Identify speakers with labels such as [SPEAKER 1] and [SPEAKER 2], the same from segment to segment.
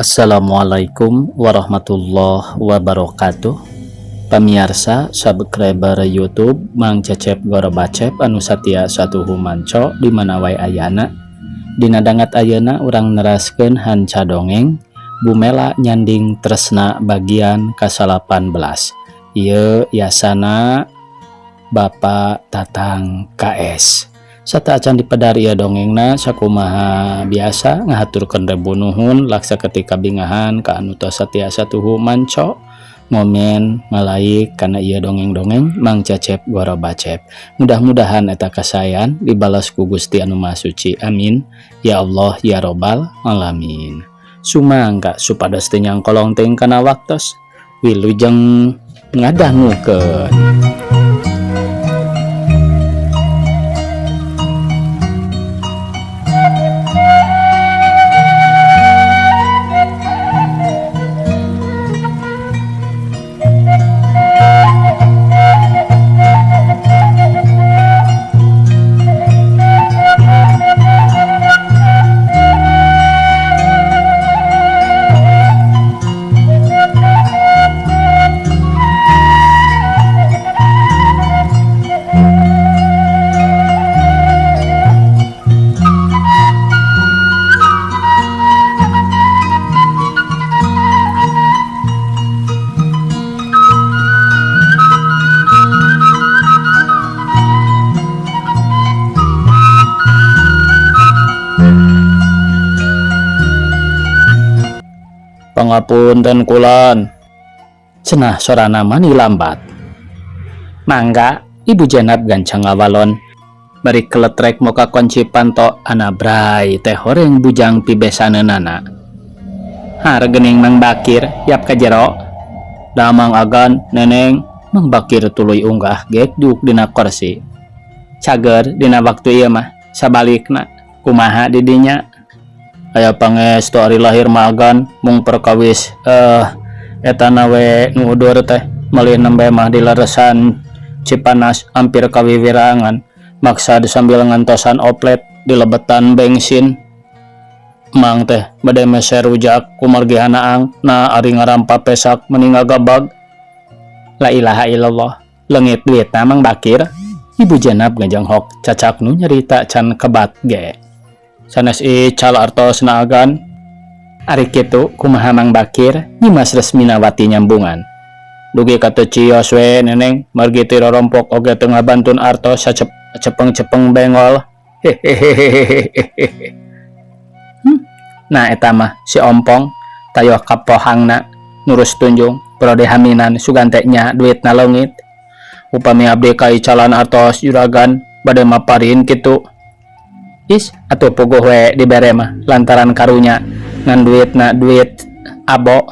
[SPEAKER 1] Assalamualaikum warahmatullahi wabarakatuh. Pamiarsa subscriber YouTube Mang Cecep Gorobacep anu satia satuhu manco di mana wae ayana. Dina dangat ayeuna urang neraskeun hanca dongeng Bu Mela Nyanding Tresna bagian ka-18. Ieu yasana Bapak Tatang KS. Sateuacan dipedar ieu dongengna, sakumaha biasa ngahaturkeun rebu nuhun laksa ketika bingahan ka anu tos satia satuhu manco ngomen, nge-like kana ieu dongeng-dongeng Mang Cecep Gorobacep. Mudah-mudahan eta kasaean dibalas ku Gusti Anu Maha Suci. Amin ya Allah ya Robbal alamin. Sumangga supados teu nyangkolong teuing kana waktos. Wilujeng ngadangukeun. Pangapunten kulan. Cenah sorana mani lambat. Mangga, Ibu Jenab gancang ngawalon. Bari keletrek moka kunci panto anabrai teh horeng bujang pibesaneunana. Har geuning Mang Bakir, yap ka jero. Damang agan, Neneng, Mang Bakir tuluy unggah gek diuk dina korsi. Cager dina waktu ieu mah, sabalikna, kumaha di dinya? Aya pangestu ari lahir mah agan mung perkawis etana we nu udur teh malih nembe mah dileresan Cipanas ampir kawiwirangan maksad sambil ngantosan oplet di lebetan bensin. Mang teh bade meser rujak kumargi hanaang na ari ngarampa pesak meni ngagabag. La ilaha illallah, leungit duitna Mang Bakir. Ibu Jenab ngajenghok cacak nu nyarita can kebat ge. Sanes ical artosna agan. Ari kitu kumaha Mang Bakir? Nyimas Resminawati nyambungan. Dugi ka teu cios we Neneng, margi ti rorompok oge teu ngabantun artos sacepeng-cepeng bengol. Hehehehehehe. Nah eta mah si Ompong tayoh kapohangna nurus tunjung prode haminan sugan teh nya duitna leungit. Upami abdi kaicalan artos juragan bade maparin kitu. Is atuh puguh we dibere mah lantaran karunya ngan duitna duit abo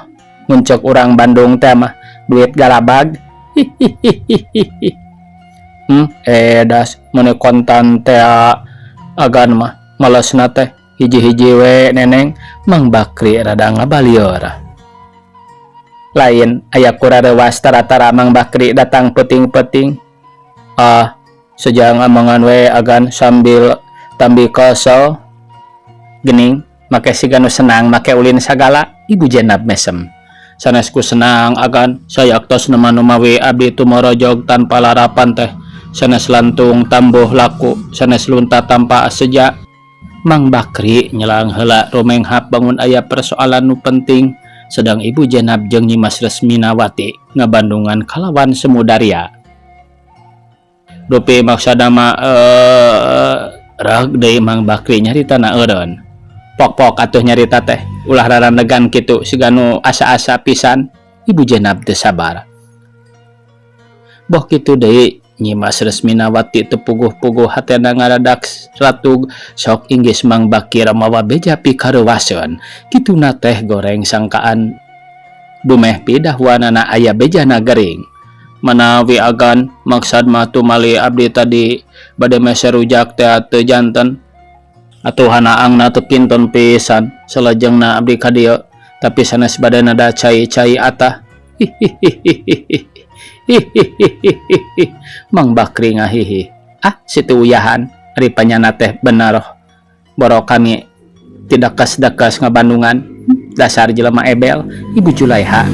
[SPEAKER 1] mun ceuk urang Bandung teh mah duit galabag. Hihihihihi. Edas meuni kontan teh agan mah malesna teh hiji-hiji we Neneng. Mang Bakri rada ngabalieur. Lain aya kurareuwas tara-tara Mang Bakri datang peuting-peuting. Ah, sejang amangan we agan sambil tambi kesel. Gening make siga nu senang make ulin sagala. Ibu Jenab mesem. Sanes ku senang agan sayaktos nema numawi abdi tumorojog tanpa larapan teh sanes lantung tambuh laku sanes lunta tanpa seja. Mang Bakri nyelang heula rumenghap bangun aya persoalan nu penting sedang Ibu Jenab jeung Nyimas Resminawati ngabandungan kalawan semudaria. Dupi maksada mah rag deui Mang Bakri nyarita na eureun. Pok-pok atuh nyarita teh ulah raranegan kitu siga nu asa-asa pisan. Ibu Jenab teu sabar. Boh kitu deui Nyimas Resminawati teu puguh-puguh hatena ngaradak ratug sok inggis Mang Bakir mawa beja pikareuwaseun. Kituna teh goreng sangkaan dumeh pidahuanana aya bejana gering. Manawi agan maksad mah tumali abdi tadi bade meser rujak teh teu janten. Atuh hanaangna teu kinton pisan salajengna abdi ka dieu tapi sanes bade nada cai-cai atah. Hihihihihi. Hihihihihi. Mang Bakri ngahihi. Ah, situ uyahan ari panyana teh bener. Boro kami tidak kas-dakas ngabandungan. Dasar jelema ebel, Ibu Julaiha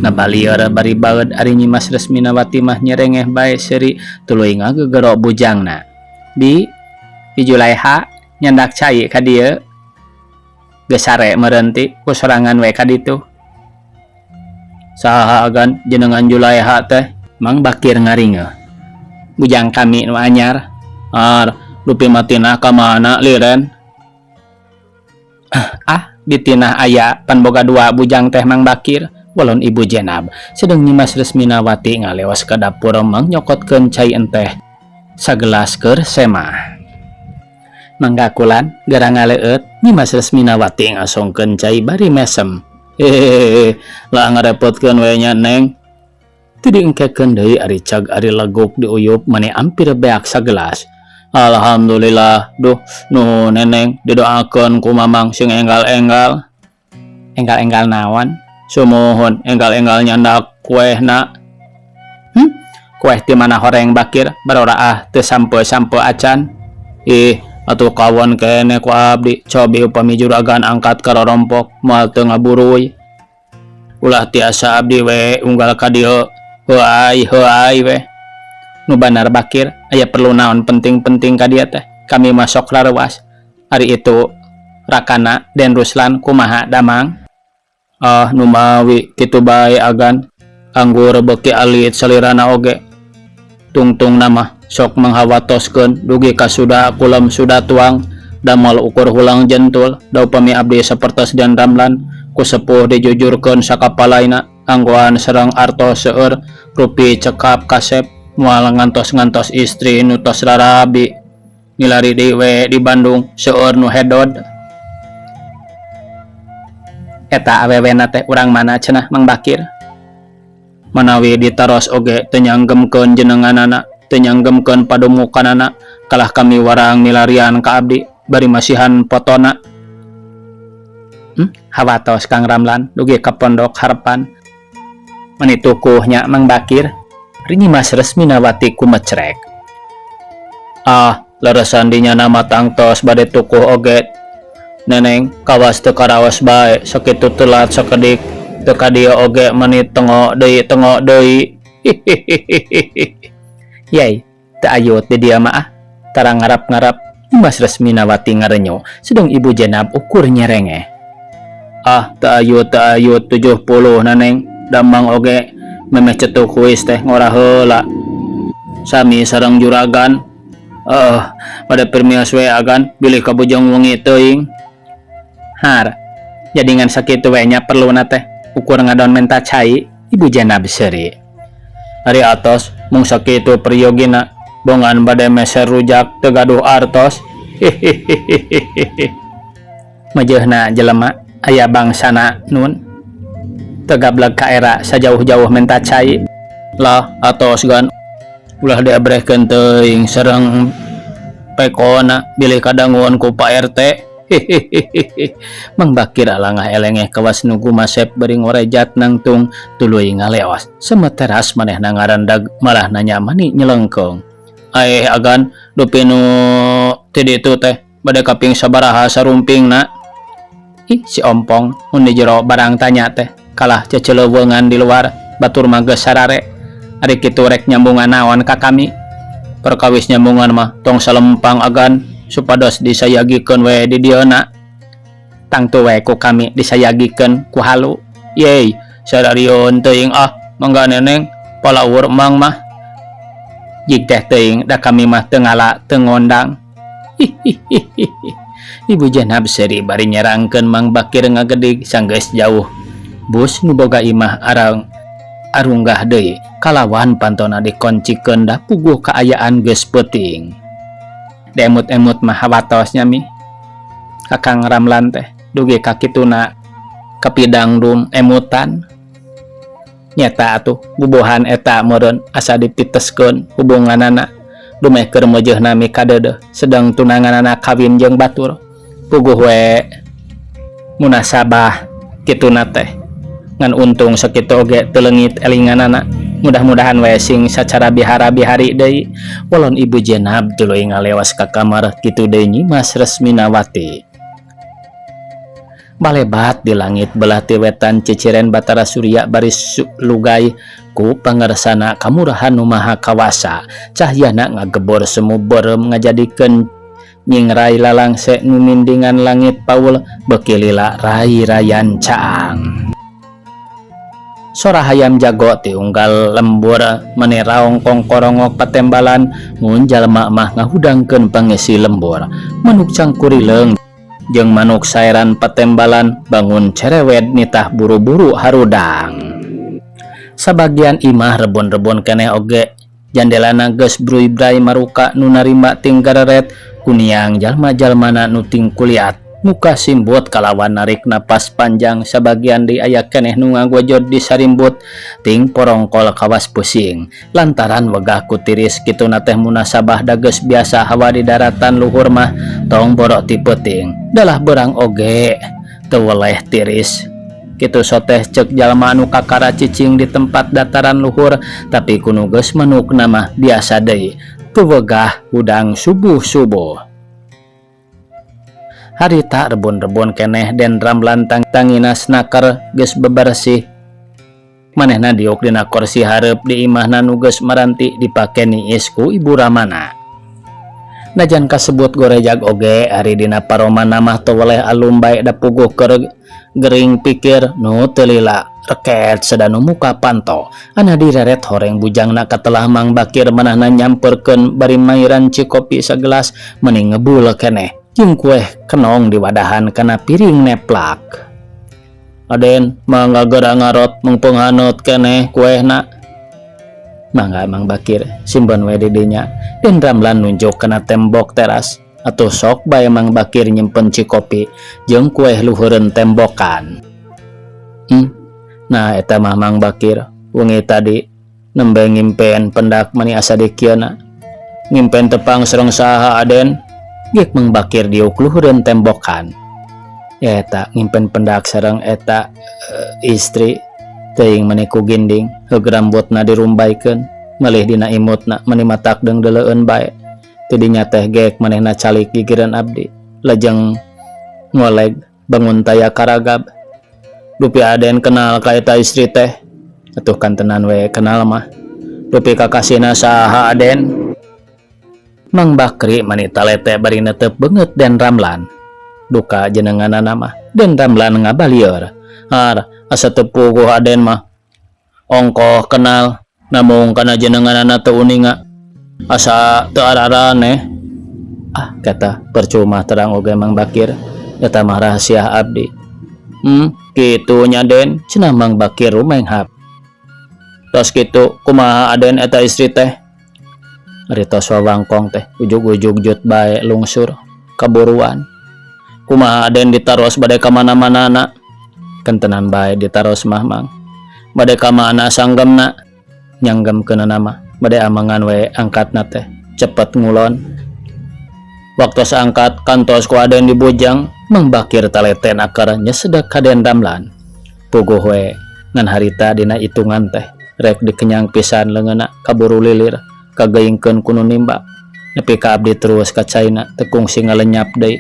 [SPEAKER 1] ngabalieur bari baeud ari Nyi Mas Resminawati mah nyerengeh bae seuri tuluy ngagegero bujangna. Bi, Bi Julaiha nyandak cai ka dieu. Geus sare meureun ti ku sorangan we ka ditu. Saha agan jenengan Julaiha teh? Mang Bakir ngaringeuh. Bujang kami nu anyar. Ar, dupi matinah ka mana liren? Ah, ditinah aya pan boga dua bujang teh Mang Bakir, walon Ibu Jenab. Sedeng Nyimas Resminawati ngalewas ka dapur mang nyokotkeun cai enteh sagelas keur semah. Mangga kulan, gara ngaleueut, Nyimas Resminawati ngasongkeun cai bari mesem. Hehehe, lah ngarepotkeun we nya Neng. Teu diengkekeun deui ari cag ari leguk diuyup mani ampir beak sagelas. Alhamdulillah, duh nuhun Neneng didoakeun ku Mamang sing enggal-enggal. Enggal-enggal naon? Sumuhun enggal-enggal nyandak kuehna. Kueh ti mana horeng Bakir baroraah teu sampe-sampe acan. Ih, atuh kawon keneh ku abdi cobi upami juragan angkat ka rorompok moal teu ngaburuy. Ulah tiasa abdi we unggal ka dieu. Heuay heuay we. Nu banar Bakir, aya perlu naon penting-penting ka dieu teh. Kami mah sok rareuwas. Ari itu rakana Den Ruslan kumaha damang? Ah numawi kitu bae agan. Anggur beuki alit salirana oge. Tungtungna mah sok manghawatoskeun dugi ka suda kulem suda tuang damel ukur hulang jentul da upami abdi sapertos Den Ramlan ku sepuh dijujurkeun sakapalaina anggoan sareng artos seueur rupi cekap kasep moal ngantos-ngantos istri nu tos rarabi milari deui we di Bandung seueur nu hedod. Eta awewena teh urang mana cenah Mang Bakir? Manawi ditaros oge teu nyanggemkeun jenenganana, teu nyanggemkeun padumukanana, kalah kami warang milarian ka abdi bari masihan potona. Hawatos Kang Ramlan dugi ka Pondok Harapan. Mani tukuh nya Mang Bakir, rinyi Mas Resminawati kumecrek. Ah, leresan dinya mah tangtos bade tukuh oge. Neneng, kawas teu karaos bae sakitu telat sakedik teu ka dieu oge mani tengok deui tengok deui. Yai, teu ayut di dieu mah ah. Tara ngarap-ngarap Mas Resminawati ngarenyo, sedang Ibu Jenab ukur nyerengeh. Ah, teu ayut teu ayut 70 Neneng, damang oge memeh cetuk huis teh ngora heula. Sami sareng juragan. Pada permios we agan bilih kabujeng wengi teuing. Har, jadi ngan sakitu we nya perluna teh ukur ngadon menta cai, Ibu Jenab seuri. Ari atos mung sakitu priyogina bongan bade meser rujak teu gaduh artos. Hihihihihi. Mejeuhna jelema aya bangsana nun. Teu gableg ka era sajauh-jauh menta cai. Lah atos gan ulah diabrehkeun teuing sareng pekona bilih kadanguan ku Pak RT. Hihihihi. Mang Bakir alangah elengeh kawas nu gumasep bari ngorejat nangtung tuluy ngaleos. Semeteras manehna ngarandag malah nanya mani nyelengkeung. Aeh agan dupi nu ti ditu teh bade kaping sabaraha sarumpingna. Ih si ompong mun di jero barang tanya teh kalah ceceleuweungan di luar batur mah geus sarare. Ari kitu rek nyambungan naon ka kami. Perkawis nyambungan mah tong salempang agan supados disayagikeun we di dieuna. Tangtu we ku kami disayagikeun ku halu. Yey, sararieun teuing ah, mangga Neneng, palaur mang mah. Jig teh teuing da kami mah teu ngala teu ngondang. Hihihihi. Ibu Jenab seuri bari nyerangkeun Mang Bakir ngagedig sanggeus jauh. Bus nu boga imah arang arunggah deui kalawan pantona dikoncikeun da puguh kaayaan geus peuting. Diemut-emut mah hawatos nya mi. Kakang Ramlan teh dugi ka kituna kapidang dum emutan. Nyata atuh bubuhan eta meureun asa dipiteskeun hubunganana dumeh keur meujeuhna mikadeudeuh sedang tunanganana kawin jeung batur. Puguh we munasabah kituna teh. Ngan untung sakitu oge teu leungit elinganana. Mudah-mudahan we sing sacara bihara-bihari deui. Walon Ibu Jenab tuluy ngalewas ka kamar kitu deui Nyi Mas Resminawati. Balebat di langit belah ti wetan ciciren Batara Surya bari lugay ku pangersana kamurahan Nu Maha Kawasa. Cahyana ngagebor semu beureum ngajadikeun nyingray lalangse nu nindingan langit paul beuki lila ray-rayan caang. Sora hayam jago ti unggal lembur meni raong kongkorongok patembalan mun jalma mah ngahudangkeun pangisi lembur. Manuk cangkurileung jeung manuk saeran patembalan bangun cerewed nitah buru-buru harudang. Sabagian imah rebon-rebon keneh oge jandelana geus bruy-bray maruka nu narimba ting gareret kuniang jalma-jalmana nu tingkuliat muka simbut kalawan narik napas panjang. Sabagian deui aya keneh nu ngagojod di sarimbut ting porongkol kawas pusing lantaran wegah ku tiris. Kituna teh munasabah da geus biasa hawa di daratan luhur mah tong boro ti peuting, dalah beurang oge teu weleh tiris. Kitu soteh ceuk jalma anu kakara cicing di tempat dataran luhur, tapi ku nu geus manukna mah biasa deui, teu wegah hudang subuh-subuh. Harita rebon-rebon keneh Den Ramlan tanginas naker geus bebersih. Manehna diuk dina korsi hareup di imahna nu geus maranti dipake niis ku Ibu Ramana. Najan kasebut gorejag oge, ari dina paromana mah teu weleh alum bae da puguh keur gering pikir nu teu lila reket sadanu muka panto. Ana direret horeng bujangna katelah Mang Bakir. Manehna nyamperkeun bari mairan cikopi sagelas meni ngebul keneh jeung kueh kenong diwadahan kana piring neplak. "Aden, mangga geura ngarot, mumpung haneut keneh kuehna." "Mangga, Mang Bakir, simpen we di dinya." Den Ramlan nunjuk kana tembok teras. Atuh sok bae Mang Bakir nyimpen cikopi jeung kueh luhureun tembokan. Nah, eta mah Mang Bakir, wengi tadi nembe ngimpen pendak mani asa dikieuna. "Ngimpen tepang sareng saha, Aden?" Geuk Mang Bakir diuk luhureun tembokan. "Eta ngimpen pendak sareng eta istri. Teuing mani ku ginding, heug rambutna dirumbaikeun, melih dina imutna mani matak deungdeuleueun bae. Ti dinya teh geek manehna calik gigireun abdi. Lajeng ngoleg bangun taya karagab." "Dupi Aden kenal ka eta istri teh?" "Atuh kantenan we kenal mah." "Dupi kakasihna saha, Aden?" Mang Bakri mani talete bari netep beungeut Den Ramlan. "Duka jenenganana mah." Den Ramlan ngabalieur. "Har, asa teu puguh Aden mah. Ongkoh kenal, namung kana jenenganana teu uninga. Asa teu araraneh." "Ah, kata percuma terang oge, Mang Bakir. Eta mah rahasia abdi." "Kitu nya, Den," cenah Mang Bakir rumenghap. "Tos kitu, kumaha Aden eta istri teh?" "Ari tos wawangkong teh ujug-ujug jut bae lungsur kaburuan." "Kumaha Aden ditaros bade ka mana-manana?" "Kentenan bae ditaros mah, Mang." "Bade ka mana sanggemna?" "Nyanggemkeunana mah bade amengan we angkatna teh cepet ngulon." "Waktos angkat kantos ku Aden dibujang?" Mang Bakir taleten akar nyesedek ka Den Ramlan. "Puguh we, ngan harita dina itungan teh rek dikenyang pisan leungeunna kaburu lilir kageingkeun ku nu nimba. Nepi ka abdi terus ka caina teu kungsi ngalenyap deui.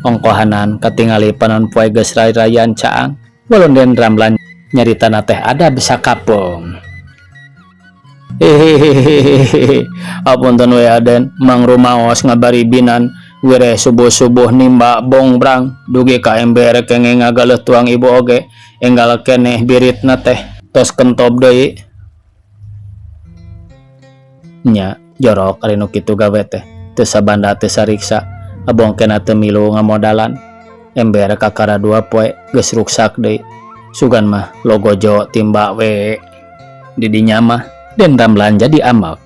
[SPEAKER 1] Ongkohanan katingali panon poe geus ray-rayan caang." Walon Den Ramlan nyaritana teh adab sakapeung. "Hehehehe, apunten we, Aden, Mang rumaos ngabaribinan wireh subuh-subuh nimba bongbrang dugi ka ember kenging ngagaleuh tuang ibu oge enggal keneh biritna teh tos kentob deui." "Nya, jorok ari nu kitu gawe teh, teu sabanda teu sariksa, abong kena teu milu ngamodalan. Ember kakara 2 poe geus ruksak deui. Sugan mah logojo timba we di dinya mah." Den Ramlan jadi amak.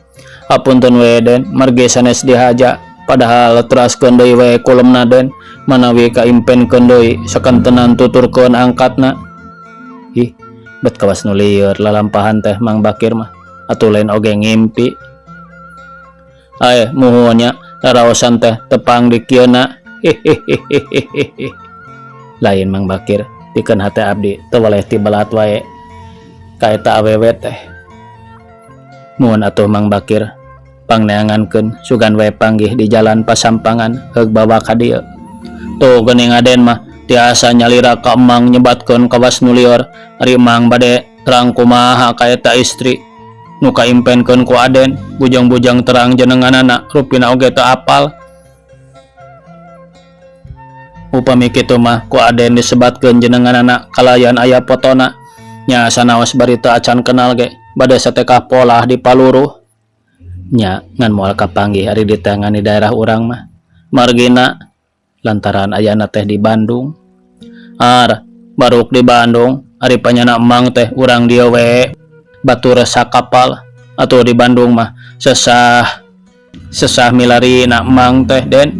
[SPEAKER 1] "Apunten we, Den, margi sanes dihaja, padahal teraskeun deui we kulemna, Den, manawi kaimpenkeun deui sakantenan tuturkeun angkatna." Ih, bet kawas nu lieur lalampahan teh Mang Bakir mah, atuh lain oge ngimpi. "Ae, muhun nya, raraosan teh tepang di kieuna." "Hehehehehe. Lain, Mang Bakir, pikeun hate abdi teu weleh tibelat wae ka eta awewe teh." "Muhun atuh, Mang Bakir, pangneangankeun, sugan we panggih di jalan pasampangan heug bawa ka dieu." "Tuh geuning Aden mah. Tiasa nyalira ka emang nyebatkeun kawas nu lieur. Ari emang bade terang kumaha ka eta istri nu kaimpenkeun ku Aden. Bujang-bujang terang jenenganana rupina oge teu apal. Upami kitu mah ku Aden disebatkeun jenenganana kalayan aya potona. Nya sanaos bari teu acan kenal ge bade satekah polah di paluruh. Nya ngan moal kapanggih ari diteangan di daerah urang mah. Margina lantaran ayana teh di Bandung. Ar baruk di Bandung ari panyana emang teh urang dieu we batur sakapal atuh di Bandung mah sesah sesah milari na emang teh Den.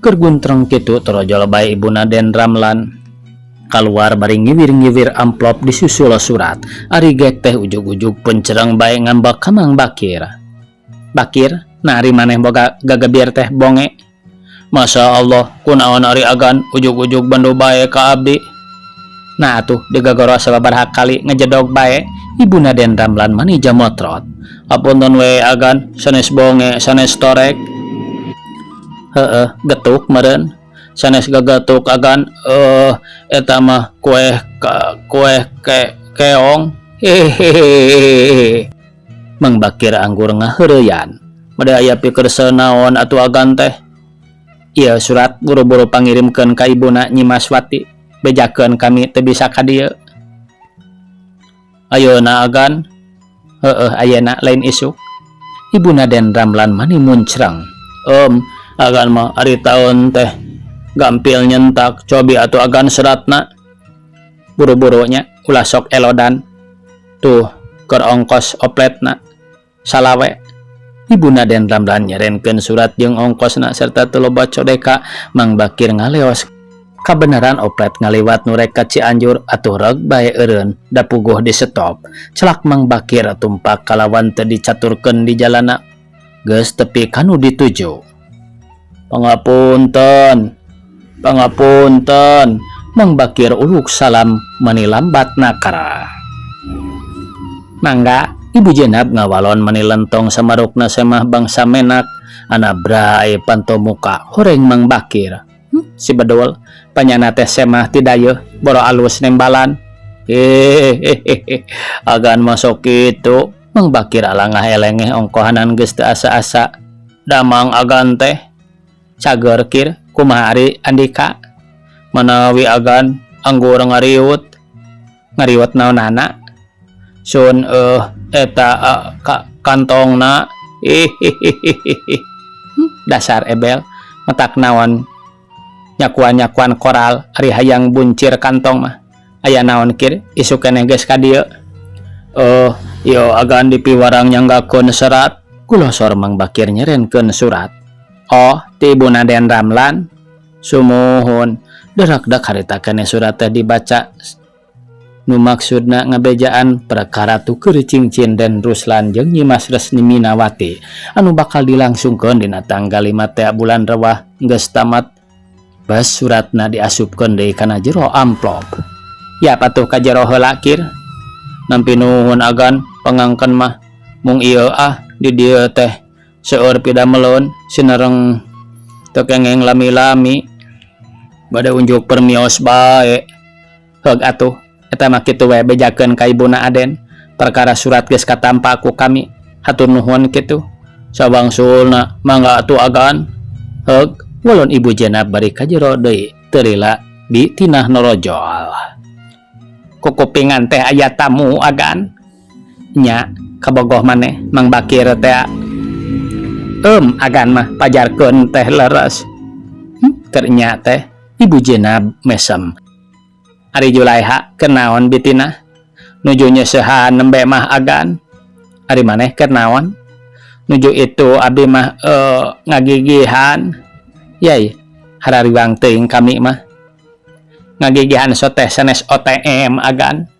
[SPEAKER 1] Keur guntreng kitu torojol bae ibuna Den Ramlan. Kaluar bari ngiwir-ngiwir amplop disusul surat. Ari gek teh ujug-ujug pencereng bae ngambek ka Mang Bakir. Bakir, nah ari maneh boga gagebir teh bonge. Masya Allah, kunaon ari agan ujug-ujug bendu bae ka abdi. Nah atuh digagoro sababaraha kali ngejedog bae ibuna Den Ramlan mani jamotrot. Apunten we agan sanes bonge sanes torek. Heeh, getuk meureun. Sanes gagetuk agan eta mah kueh ka, kueh ke keong. Hehehe. Mang Bakir anggur ngaheureyan. Bade aya pikersel naon atuh agan teh. Ieu surat buru-buru pangirimkeun ka ibuna Nyi Maswati. Bejakeun kami teu bisa ka dieu. Ayeuna agan. Heeh ayeuna lain isuk. Ibuna Den Ramlan mani muncrang. Agan mah ari taun teh gampil nyentak cobi atuh agan seratna. Buru-buru nya ulah sok elodan. Tuh keur ongkos opletna. Salawe. Ibuna Den Ramlan nyerenkeun surat jeung ongkosna serta teu loba codeka. Mang Bakir ngaleos. Kabeneran oplet ngaliwat nu rek ka Cianjur atuh reug bae eureun da puguh di stop. Celak Mang Bakir tumpak kalawan teu dicaturkeun di jalana. Geus tepi ka nu dituju. Pangapunten. Pangapunten. Mang Bakir uluk salam mani lambat nakara. Mangga, Ibu Jenab ngawalon mani lentong samarukna semah bangsa menak anabrai panto muka horeng Mang Bakir. Si bedul panyana teh semah ti dayeuh boro alus nembalan. Hehehe, agan masuk kitu. Mang Bakir alangah elengeh ongkohanan geus teu asa-asa. Damang agan teh cager kir kumaha ari Andika. Manawi agan anggur ngariut. Ngariut naonana? Sun eta ka kantongna. Hihihihi. Dasar ebel matak naon nyakuan-nyakuan koral ari hayang buncir kantong mah. Aya naon kir isuk keneh geus ka dieu. Yo agan dipiwarang nyanggakeun serat. Kulosor Mang Bakir nyerenkeun surat. Oh, ti ibuna Den Ramlan. Sumuhun. Derak-dek harita keneh surat teh dibaca. Nu maksudna ngabejaan perkara tuker cincin Den Ruslan jeung Nyimas Resni Minawati anu bakal dilangsungkeun dina tanggal 5 teh bulan Rewah geus tamat. Bas suratna diasupkeun deui kana jero amplop. Ya patuh ka jero heula kir. Nampi nuhun agan pangangken mah mung ieu ah di dieu teh seueur pidameleun sinereng teu kengeng lami-lami. Bade unjuk permios bae. Heug atuh eta mah kitu we bejakeun ka ibuna Aden. Perkara surat geus katampa ku kami. Hatur nuhun kitu. Sawangsulna mangga atuh agan. Heug walon Ibu Jenab bari ka jero deui teu lila di tinah norojol. Kukupingan teh aya tamu agan. Nya kabogoh maneh Mang Bakir teh. Agan mah pajarkeun teh leres. Keur nya teh Ibu Jenab mesem. Ari Julaiha keur naon bitina? Nuju nyeusehan nembe mah agan. Ari maneh keur naon? Nuju itu abdi mah ngagigihan. Yai, harariwang teuing kami mah. Ngagigihan soteh sanes OTM agan.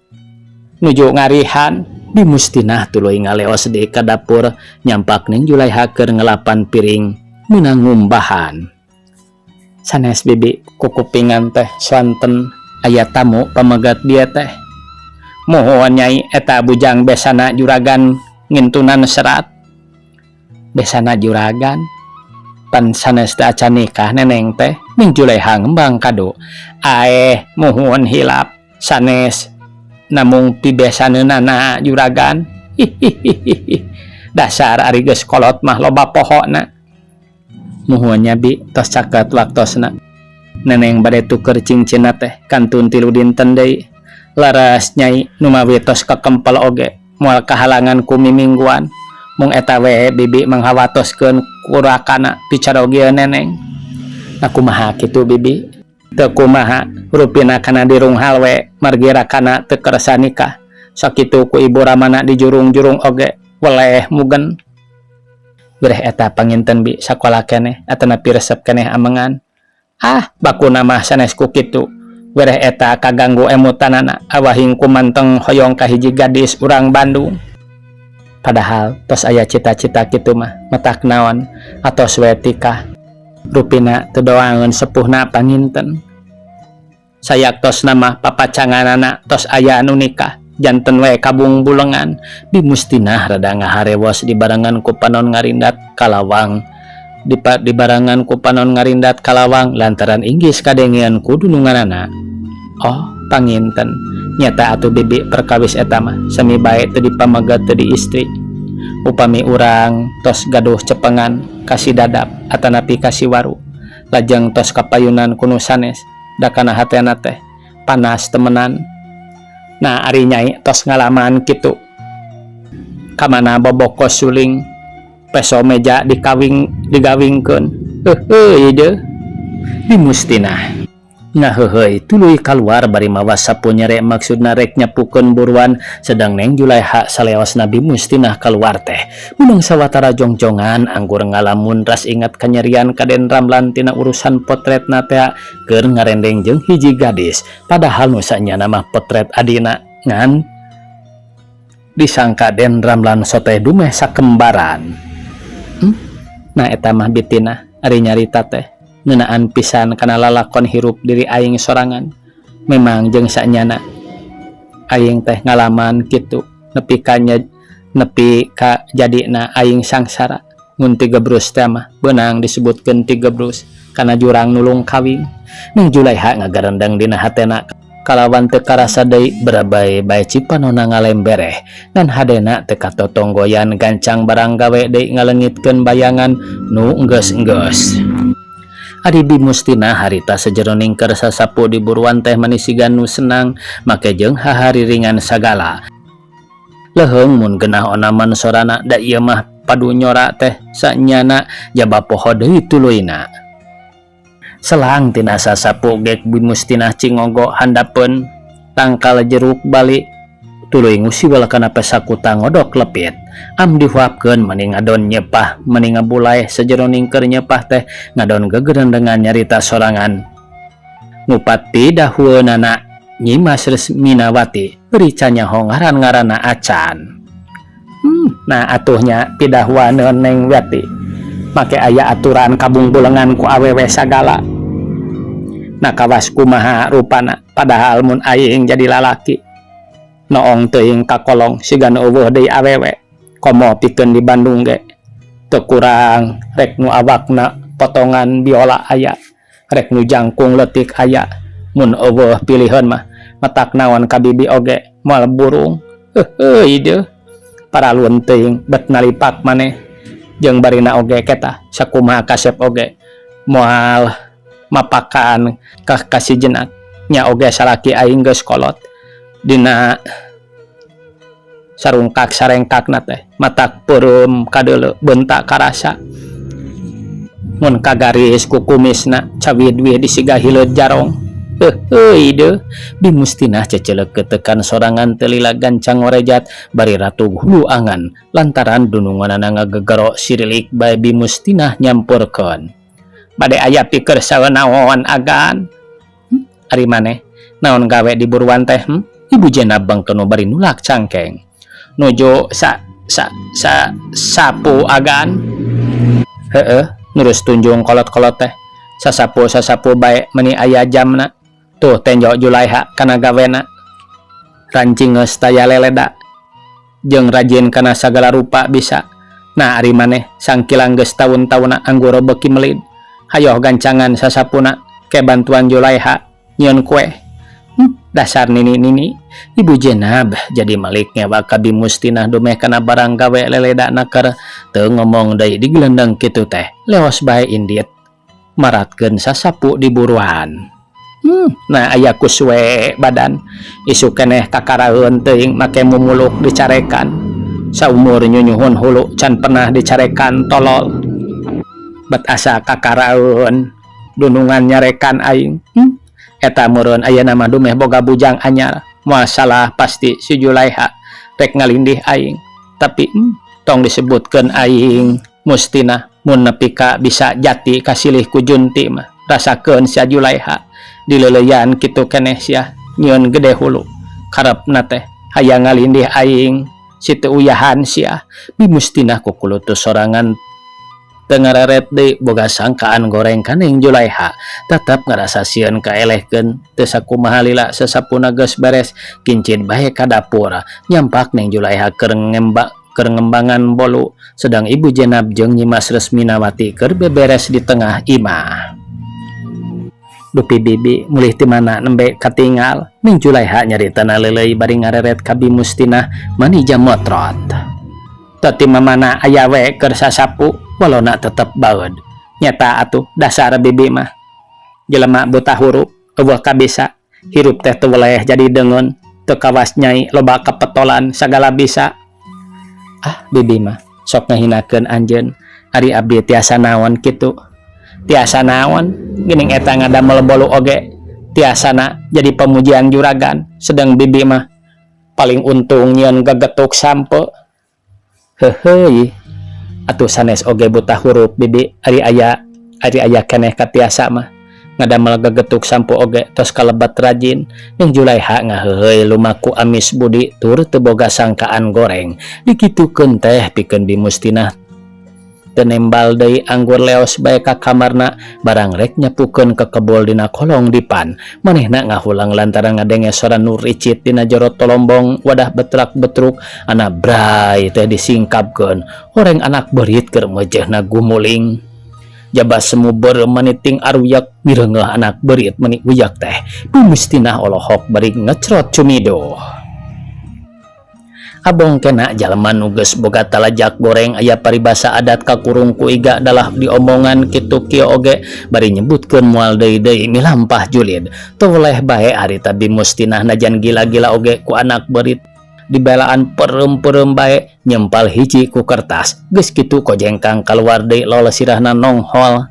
[SPEAKER 1] Nuju ngarihan. Bi Mustinah tuluy ngaleos deui ka dapur nyampak ning Julaiha keur ngelapan piring meunang ngumbahan. Sanes bibi kukupingan teh swanten aya tamu pamegat dia teh. Muhun nyai eta bujang besana juragan ngintunan serat. Besana juragan pan sanes teh acan nikah neneng teh. Ning Juleha ngembang kadu. Aeh muhun hilap sanes namung pibesaneunana juragan. Hihihihi. Dasar ari geus kolot mah loba pohona. Muhun nya bi tos caket waktosna. Neneng bade tuker cincinna teh kantun 3 dinten deui. Leres nyai numawi tos kakempel oge moal kahalangan ku mimingguan. Mung eta we bibi manghawatoskeun kurakana picarogieun neneng. Nah kumaha kitu bibi? Teu kumaha rupina kana dirunghal we margi rakana teu kersa nikah. Sakitu ku ibu ramana dijurung-jurung oge weleh mugen. Gereh eta panginten bi sakola keneh atanapi resep keneh amengan. Ah bakuna mah sanes ku kitu. Gereh eta kaganggu emutanana awahing ku manteng hoyong ka hiji gadis urang Bandung. Padahal tos aya cita-cita kitu mah matak naon atos we tikah. Rupina teu doangeun sepuhna panginten. Sayaktosna mah papacanganana tos aya anu nikah janten we kabungbulengan. Bi Mustinah rada ngaharewos dibarengan ku panon ngarindat kalawang. Dibarengan ku panon ngarindat kalawang lantaran inggis kadengean ku dununganana. Oh, panginten nyata atuh bibi perkawis eta mah sami bae teu dipameget teu diistri. Upami urang tos gaduh cepengan ka si Dadap atanapi ka si Waru lajeng tos kapayunan ku nu sanes da kana hatena teh panas temenan. Nah ari nyai tos ngalaman kitu. Kamana boboko suling peso meja dikawing digawingkeun. Heuheuy deui. Bi Mustinah ngaheuheuy tuluy kaluar bari mawa sapu nyere maksudna rek nyapukeun buruan sedang Neng Julaiha saleosna Bi Mustinah kaluar teh meunang sawatara jongjongan anggur ngalamun ras ingat kanyerian ka Den Ramlan tina urusan potretna tea keur ngarendeng jeung hiji gadis padahal nu sanyana mah potret adina ngan disangka Den Ramlan soteh dumeh sakembaran. Nah eta mah bitina ari nyarita teh ngeunaan pisan kana lalakon hirup diri aing sorangan. Memang jeung sanyana aing teh ngalaman kitu nepi ka nepi ka jadina aing sangsara. Mun tigebrus teh mah beunang disebutkeun tigebrus kana jurang nulung kawing. Ning Julaiha ngagarendeng dina hatena kalawan teu karasa deui berabai bae cipanona ngalembereh ngan hadena teu katotonggoyan gancang barang gawe deui ngalengitkeun bayangan nu enggeus-enggeus. Ari Bi Mustina harita sajeroning keur sasapu di buruan teh manisigan nu senang make jeung hahariringan sagala. Leuheung mun genah onaman sorana da ieu mah padu nyora teh sanyana jaba poho deui tuluyna. Selang tina sasapu gek Bi Mustinah cingogo handapeun tangkal jeruk bali tuluy ngusiwel kana pesakuta ngodok lepit. Am dihuapkeun meni ngadon nyepah meni ngabulay sajeroning keur nyepah teh ngadon gegerendengan nyarita sorangan. Ngupat pidahueunana Nyimas Resminawati beri canyaho ngaran-ngaranna acan. Nah atuhnya pidahuaneun Neng Wati make aya aturan kabungbulengan ku awewe sagala. Nah kawas kumaha rupana padahal mun aing jadi lalaki noong teuing kakolong siga nu eueuh deui awewe komo pikeun di Bandung ge teu kurang rek nu awakna potongan biola aya rek nu jangkung leutik aya mun eueuh piliheun mah matak naon ka bibi oge moal burung. Heuheuy deuh paralun teuing bet nalipak maneh jeung barina oge ketah sakumaha kasep oge moal mapakan ka kasijenak nya oge salaki aing geus kolot dina sarungkak sarengkakna teh matak peureum kadeuleu beunta karasa mun kagaris ku kumisna cawid-wid disiga hileud jarong. Heuheuy deuh. Bi Mustinah ceceleuk ketekan sorangan teu lila gancang ngorejat bari ratug hulu angan lantaran dununganana ngagegero sirilik bae Bi Mustinah nyampurkeun. Bade aya pikeun saeunaon agan? Ari maneh naon gawe di buruan teh? Ibu Jenab bangkenu bari nulak cangkeng. Nuju sa sa sa sapu agan. Heeh, nurus tunjung kolot-kolot teh. Sasapu-sasapu bae meni aya jamna. Tuh tenjo Julaiha kana gawena. Rancingeus taya leleda. Jeung rajin kana sagala rupa bisa. Nah ari maneh sangkilang geus taun-taunna anggoro beuki melid. Hayoh gancangan sasapuna ke bantuan Julaiha nyieun kue. Dasar nini-nini. Ibu Jenab jadi malik ngewa ka Bi Mustinah dumeh kana barang gawe leledana keur teu ngomong deui digelendeng kitu teh. Leos bae indit. Maratkeun sasapu di buruan. Nah aya kus we badan isuk keneh kakaraeun teuing make mumuluk dicarekan. Saumur nyunyuhun hulu can pernah dicarekan tolol. Bet asa kakaraeun dunungan nyarekan aing. Eta meureun ayeuna mah dumeh boga bujang anyar. Moal salah pasti si Julaiha rek ngalindih aing. Tapi tong disebutkeun aing mustina mun nepi ka bisa jati kasilih ku Junti mah. Rasakeun sia Julaiha dileleuyan kitu keneh sia nyieun gede hulu. Karepna teh hayang ngalindih aing si teu uyahan sia. Bi Mustinah kukulutus sorangan teu ngareret deui boga sangkaan goreng ka Neng Julaiha. Tetep ngarasa sieun kaelehkeun teu sakumaha lila sasapuna geus beres kincid bae ka dapur. Nyampak Neng Julaiha keur keur ngembangan bolu sedang Ibu Jenab jeung Nyimas Resminawati keur beberes di tengah imah. Dupi bibi mulih ti mana nembe katingal Neng Julaiha nyaritana leuleuy bari ngareret ka Bi Mustinah mani jamotrot. Teu ti mamana aya we keur sasapu walona tetep baeud. Nyeta atuh dasar bibi mah. Jelema buta huruf eueuh kabisa hirup teh teu weleh jadi deungeun teu kawas nyai loba kapetolan sagala bisa. Ah bibi mah sok ngahinakeun anjeun ari abdi tiasa naon kitu. Tiasa naon geuning eta ngadamel bolu oge tiasana jadi pamujian juragan sedang bibi mah paling untung nyieun gegetuk sampe. Heuheuy atuh sanes oge buta huruf bibi ari aya keneh katiasa mah ngadamel gegetuk sampo oge tos kalebet rajin. Neng Julaiha ngaheuheuy lumaku amis budi tur teu boga sangkaan goreng dikitukeun teh pikeun Bi Mustinah teu nembal deui anggur leos bae ka kamarna barang rek nyapukeun kekebol dina kolong dipan manehna ngahulang lantaran ngadenge sora nu ricit dina jero tolombong wadah betrak-betruk ana bray teh disingkapkeun horeng anak beurit keur meujeuhna gumuling jaba semu beureum maniting aruyak mireungeuh anak beurit meni uyak teh. Bi Mustinah olohok bari ngecrot cumido. Abong kena jalma nu geus boga talajak goreng aya paribasa adat kakurung ku iga dalah diomongan kitu kieu oge bari nyebutkeun moal deui-deui milampah julid. Teu weleh bae harita Bi Mustinah najan gila-gila oge ku anak beurit dibelaan peureum-peureum bae nyempal hiji ku kertas geus kitu kojengkang kaluar deui lol sirahna nonghol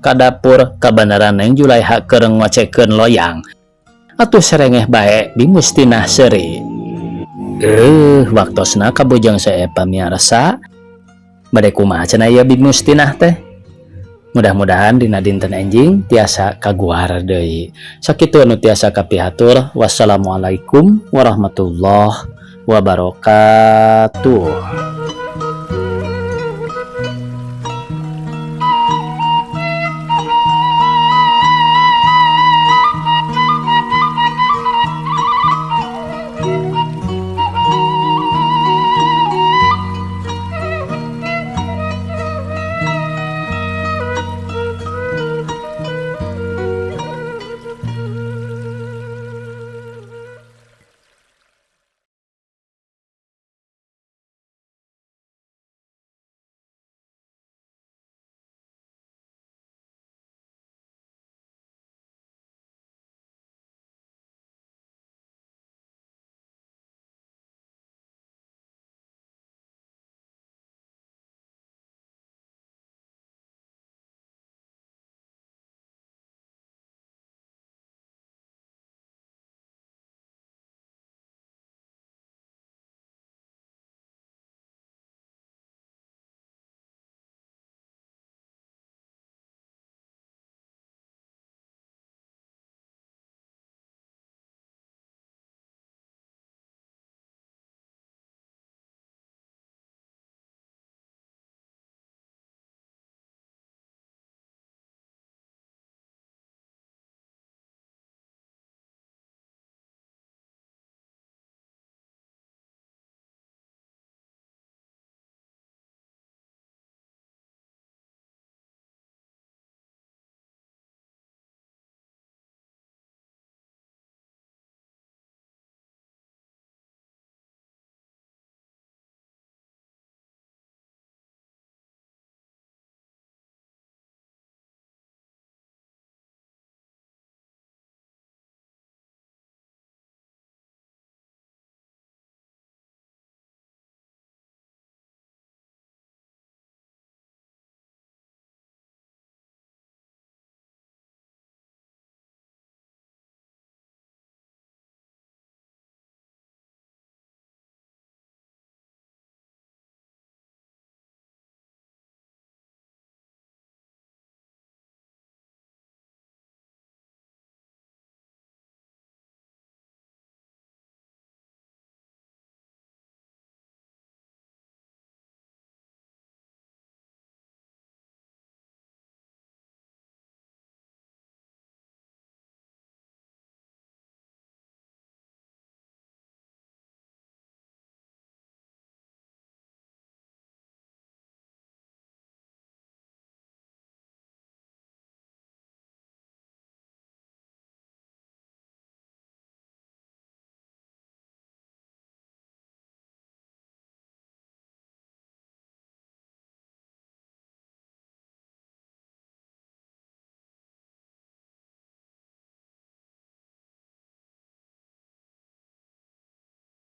[SPEAKER 1] ka dapur kabanaran Neng Julaiha keur ngocekeun loyang atuh serengeh bae Bi Mustinah seuri. Waktosna kabujeng sae pamiarsa bade kumaha cenah ieu Bi Mustinah teh. Mudah-mudahan dina dinten enjing tiasa kaguar deui. Sakitu anu tiasa kapihatur. Wassalamualaikum warahmatullahi wabarakatuh.